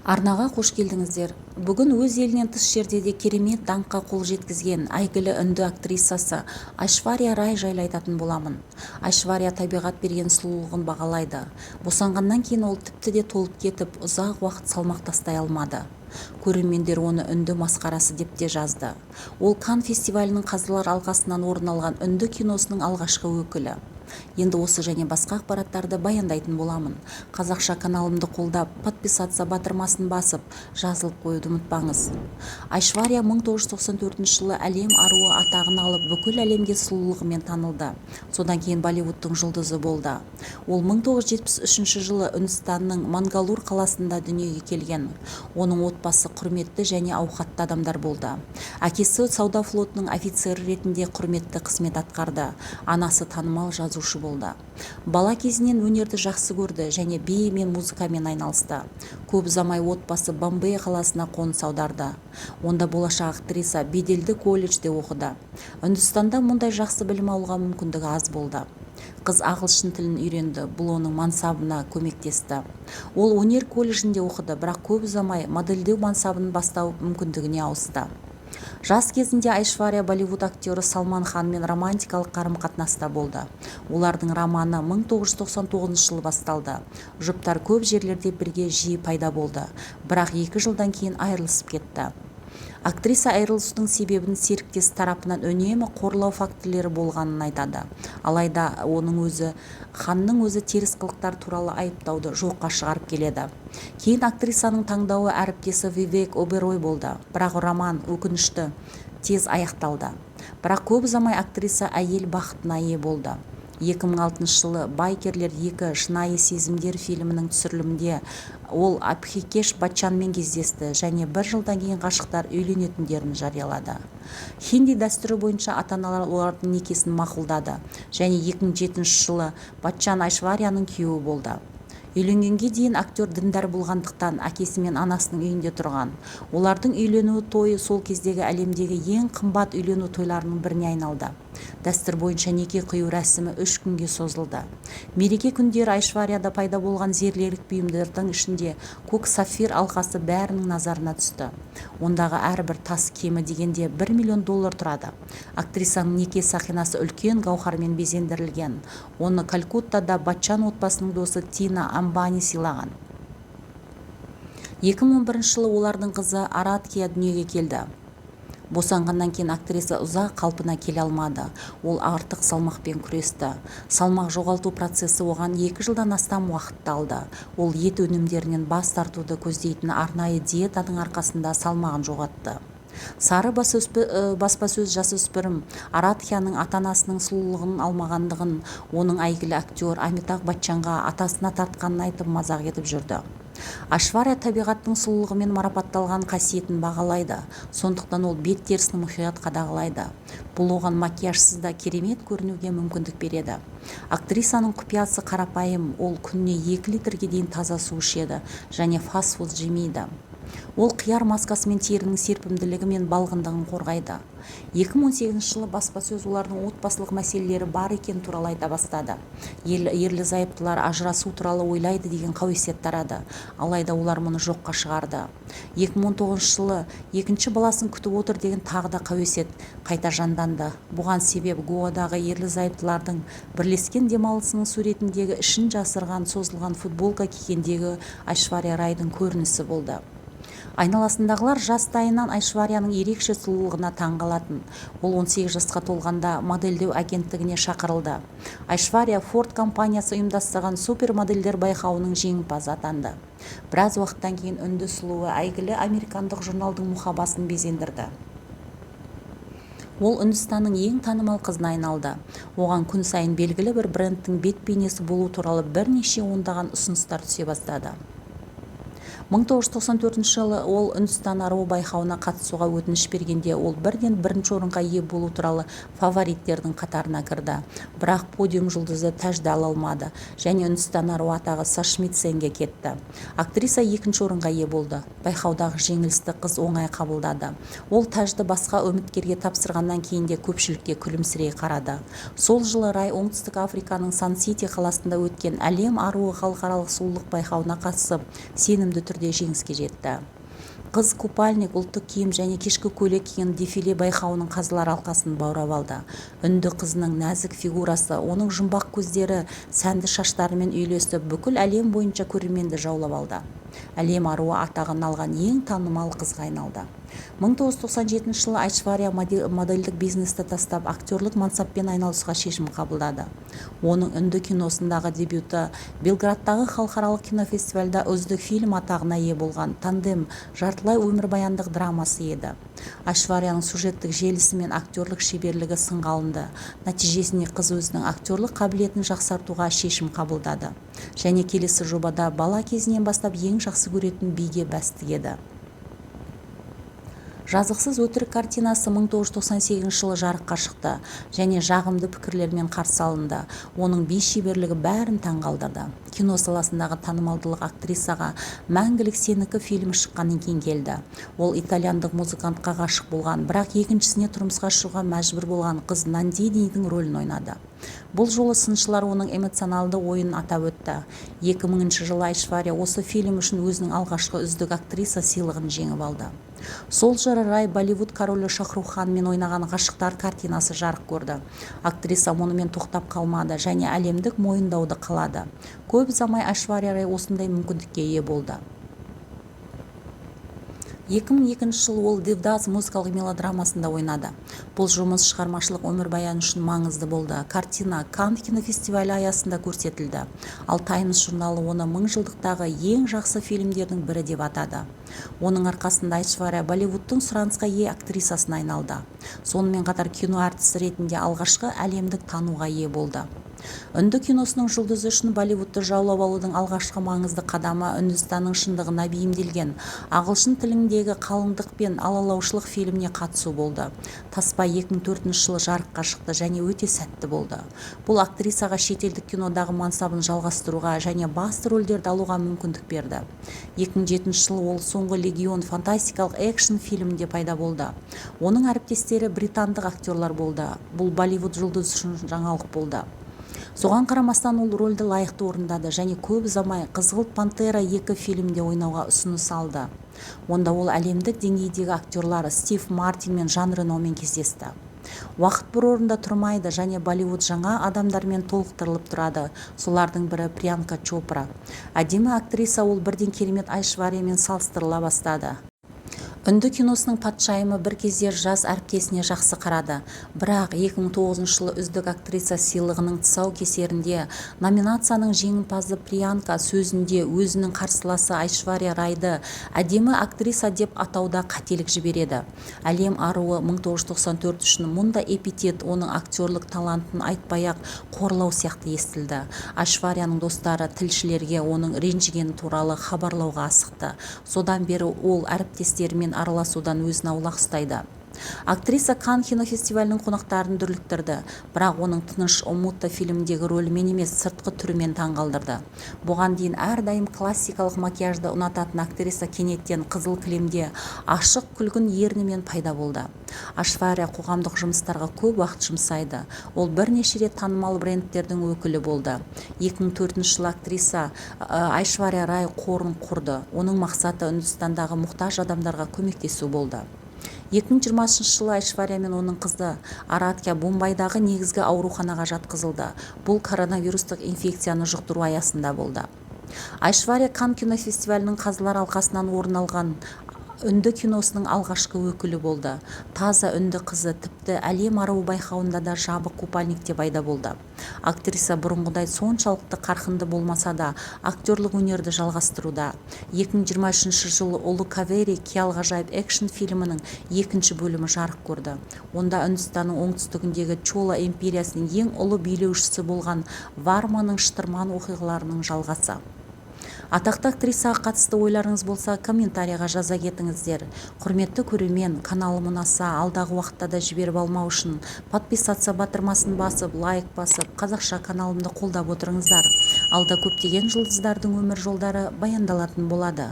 Арнаға қош келдіңіздер! Бүгін өз елінен тыс жерде де керемет даңққа қол жеткізген әйгілі үнді актрисасы Айшвария Рай жайлы айтатын боламын. Айшвария табиғат берген сұлулығын бағалайды. Босанғаннан кейін ол тіпті де толып кетіп, ұзақ уақыт салмақ тастай алмады. Көрермендер оны үнді масқарасы деп те жазды. Ол Канн фестивалінің қазылар алқасынан орын алған үнді киносының алғашқы өкілі. Енді осы және басқа ақпараттарды баяндайтын боламын. Қазақша каналымды қолдап, подписаться батырмасын басып, жазылып қоюды ұмытпаңыз. Айшвария 1994 жылы әлем аруы атағын алып, бүкіл әлемге сұлулығымен танылды. Содан кейін Болливудтың жұлдызы болды. Ол 1973 жылы Үндістанның Мангалур қаласында дүниеге келген. Оның отбасы құрметті және ауқатты адамдар болды. Әкесі сауда флотының офицері ретінде құрметті қызмет атқарды, анасы танымал жазушы болды. Бала кезінен өнерді жақсы көрді және би мен музыкамен айналысты. Көп ұзамай отбасы Бомбей қаласына қоныс аударды. Онда болашақ актриса беделді колледжде оқыды. Үндістанда мұндай жақсы білім алуға мүмкіндігі аз болды. Қыз ағылшын тілін үйренді, бұл оның мансабына көмектесті. Ол өнер колледжінде оқыды, бірақ көп ұзамай модельдеу мансабын бастау мүмкіндігіне ауысты. Жас кезінде Айшвария Болливуд актері Салман Ханмен романтикалық қарым-қатынаста болды. Олардың романы 1999 жылы басталды. Жұптар көп жерлерде бірге жиі пайда болды, бірақ 2 жылдан кейін айырылысып кетті. Актриса айырылысудың себебін серіктесі тарапынан үнемі қорлау фактілері болғанын айтады. Алайда оның өзі Ханның өзі теріс қылықтар туралы айыптауды жоққа шығарып келеді. Кейін актрисаның таңдауы әріптесі Вивек Оберой болды, бірақ роман, өкінішті, тез аяқталды. Бірақ көп ұзамай актриса әйел бақытына ие болды. 2006 жылы «Байкерлер 2: Шынайы сезімдер» фильмінің түсірілімінде ол Абхишек Баччанмен кездесті және бір жылдан кейін ғашықтар үйленетіндерін жариялады. Хинди дәстүрі бойынша ата-аналар олардың некесін мақұлдады және 2007 жылы Баччан Айшварияның күйеуі болды. Үйленгенге дейін актер діндар болғандықтан, әкесі мен анасының үйінде тұрған. Олардың үйлену тойы сол кездегі әлемдегі ең қымбат үйлену тойларының біріне айналды. Дәстүр бойынша неке қию рәсімі 3 күнге созылды. Мереке күндері Айшварияда пайда болған зергерлік бұйымдардың ішінде көк сапфир алқасы бәрінің назарына түсті. Ондағы әрбір тас кемі дегенде 1 миллион доллар тұрады. Актрисаның неке сақинасы үлкен гауһармен безендірілген. Оны Калькуттада Баччан отбасының досы Тина Амбани сыйлаған. 2011 жылы олардың қызы Арадхья дүниеге келді. Босанғаннан кейін актриса ұзақ қалпына келе алмады. Ол артық салмақпен күресті. Салмақ жоғалту процесі оған 2 жылдан астам уақытты алды. Ол ет өнімдерінен бас тартуды көздейтін арнайы диетаның арқасында салмағын жоғалтты. Сары баспасөз жасөспірім Арадхьяның ата-анасының сұлулығын алмағандығын, оның әйгілі актер Амитабх Баччанға атасына тартқанын айтып, мазақ етіп жүрді. Айшвария табиғаттың сұлулығымен марапатталған қасиетін бағалайды. Сондықтан ол бет терісін мұқият қадағалайды. Бұл оған макияжсыз да керемет көрінуге мүмкіндік береді. Актрисаның құпиясы қарапайым: ол күніне 2 литрге дейін таза су ішеді және фастфуд жемейді. Ол қияр маскасымен терінің серпімділігі мен балғындығын қорғайды. 2018 жылы баспасөз олардың отбасылық мәселелері бар екені туралы айта бастады. Ерлі-зайыптылар ажырасу туралы ойлайды деген қауесет тарады. Алайда олар мұны жоққа шығарды. 2019 жылы екінші баласын күтіп отыр деген тағы да қауесет қайта жанданды. Бұған себеп Гоадағы ерлі-зайыптылардың бірлескен демалысының суретіндегі ішін жасырған созылған футболка кигендегі Айшвария Райдың көрінісі болды. Айналасындағылар жастайынан Айшварияның ерекше сұлулығына таң қалатын. Ол 18 жасқа толғанда модельдеу агенттігіне шақырылды. Айшвария Форд компаниясы ұйымдастырған супермодельдер байқауының жеңімпазы атанды. Біраз уақыттан кейін үнді сұлуы әйгілі американдық журналдың мұқабасын безендірді. Ол Үндістанның ең танымал қызына айналды. Оған күн сайын белгілі бір брендтің бет бейнесі болу туралы бірнеше ондаған ұсыныстар түсе бастады. 1994 жылы ол Үндістан аруы байқауына қатысуға өтініш бергенде, ол бірден бірінші орынға ие болу туралы фавориттердің қатарына кірді. Бірақ подиум жұлдызы тәжді ала алмады және Үндістан аруы атағы Сашмит Сенге кетті. Актриса екінші орынға ие болды. Байқаудағы жеңілісті қыз оңай қабылдады. Ол тәжді басқа үміткерге тапсырғаннан кейін де көпшілікке күлімсірей қарады. Сол жылы Рай Оңтүстік Африканың Сан-Сити қаласында өткен «Әлем аруы» халықаралық сұлулық байқауына қатысып, сенімді түрде түрде жеңіске жетті. Қыз купальник, ұлттық киім және кешкі көйлек киген дефиле байқауының қазылар алқасын баурап алды. Үнді қызының нәзік фигурасы, оның жұмбақ көздері сәнді шаштарымен үйлесіп, бүкіл әлем бойынша көрерменді жаулап алды. Әлем аруы атағын алған ең танымал қызға айналды. 1997 жылы Айшвария модельдік бизнесті тастап, актерлік мансаппен айналысуға шешім қабылдады. Оның үнді киносындағы дебюті Белградтағы халықаралық кинофестивальда үздік фильм атағына ие болған «Тандем» жартылай өмірбаяндық драмасы еді. Айшварияның сюжеттік желісі мен актерлік шеберлігі сынға алынды. Нәтижесінде қыз өзінің актерлік қабілетін жақсартуға шешім қабылдады және келесі жобада бала кезінен бастап ең жақсы көретін биге бәс тігеді. «Жазықсыз өтірік» картинасы 1998 жылы жарыққа шықты және жағымды пікірлермен қарсы алынды. Оның би шеберлігі бәрін таңғалдырды. Кино саласындағы танымалдылық актрисаға «Мәңгілік сенікі» фильмі шыққаннан кейін келді. Ол итальяндық музыкантқа ғашық болған, бірақ екіншісіне тұрмысқа шығуға мәжбүр болған қыз Нандинидің рөлін ойнады. Бұл жолы сыншылар оның эмоционалды ойынын атап өтті. 2000 жылы Айшвария осы фильм үшін өзінің алғашқы үздік актриса сыйлығын жеңіп алды. Сол жылы Рай Болливуд королі Шахрух Ханмен ойнаған «Ғашықтар» картинасы жарық көрді. Актриса мұнымен тоқтап қалмады және әлемдік мойындауды қалады. Көп ұзамай Айшвария Рай осындай мүмкіндікке ие болды. 2002 жылы ол «Девдас» музыкалық мелодрамасында ойнады. Бұл жұмыс шығармашылық өмірбаяны үшін маңызды болды. Картина Канн кинофестивалі аясында көрсетілді, ал «Таймс» журналы оны мыңжылдықтағы ең жақсы фильмдердің бірі деп атады. Оның арқасында Айшвария Болливудтың сұранысқа ие актрисасына айналды. Сонымен қатар кино әртісі ретінде алғашқы әлемдік тануға ие болды. Үнді киносының жұлдызы үшін Болливудты жаулап алудың алғашқы маңызды қадамы Үндістанның шындығына бейімделген ағылшын тіліндегі «Қалыңдық пен алалаушылық» фильміне қатысу болды. Таспа 2004 жылы жарыққа шықты және өте сәтті болды. Бұл актрисаға шетелдік кинодағы мансабын жалғастыруға және басты рөлдерді алуға мүмкіндік берді. 2007 жылы ол «Соңғы легион» фантастикалық экшн фильмінде пайда болды. Оның әріптестері британдық актерлар болды. Бұл Болливуд жұлдызы үшін жаңалық болды. Соған қарамастан ол рөлді лайықты орындады және көп ұзамай «Қызғылт пантера 2» фильмінде ойнауға ұсыныс алды. Онда ол әлемдік деңгейдегі актерлар Стив Мартин мен Жан Реномен кездесті. Уақыт бір орында тұрмайды және Болливуд жаңа адамдармен толықтырылып тұрады. Солардың бірі — Приянка Чопра. Әдемі актриса, ол бірден керемет Айшвариямен салыстырыла бастады. Үнді киносының патшайымы бір кездері жас әріптесіне жақсы қарады. Бірақ 2009 жылы үздік актриса сыйлығының тұсаукесерінде номинацияның жеңімпазы Приянка сөзінде өзінің қарсыласы Айшвария Райды әдемі актриса деп атауда қателік жібереді. Әлем аруы 1994 үшін мұндай эпитет оның актерлік талантын айтпай-ақ қорлау сияқты естілді. Айшварияның достары тілшілерге оның ренжігені туралы хабарлауға асықты. Содан бері ол әріптестерімен араласудан өзін аулақ ұстайды. Актриса Канн кинофестивалінің қонақтарын дүрліктірді, бірақ оның «Тыныш омутта» фильміндегі рөлімен емес, сыртқы түрімен таңғалдырды. Бұған дейін әрдайым классикалық макияжды ұнататын актриса кенеттен қызыл кілемде ашық күлгін ернімен пайда болды. Айшвария қоғамдық жұмыстарға көп уақыт жұмсайды. Ол бірнеше рет танымал брендтердің өкілі болды. 2004 жылы актриса Айшвария Рай қорын құрды. Оның мақсаты Үндістандағы мұқтаж адамдарға көмектесу болды. 2020 жылы Айшвария мен оның қызы Арадхя Мумбайдағы негізгі ауруханаға жатқызылды. Бұл коронавирустық инфекцияны жұқтыру аясында болды. Айшвария Канн кинофестивалінің қазылар алқасынан орын алған үнді киносының алғашқы өкілі болды. Таза үнді қызы тіпті әлем аруы байқауында да жабық купальникте пайда болды. Актриса бұрынғыдай соншалықты қарқынды болмаса да, актерлік өнерді жалғастыруда. 2023 жылы «Ұлы Кавери» қиял-ғажайып экшн фильмінің екінші бөлімі жарық көрді. Онда Үндістанның оңтүстігіндегі Чола империясының ең ұлы билеушісі болған Варманың шытырман оқиғаларының жалғасы. Атақты актрисаға қатысты ойларыңыз болса, комментарийға жаза кетіңіздер. Құрметті көрермен, каналым ұнаса, алдағы уақытта да жіберіп алмау үшін подписаться батырмасын басып, лайк басып, қазақша каналымды қолдап отырыңыздар. Алда көптеген жұлдыздардың өмір жолдары баяндалатын болады.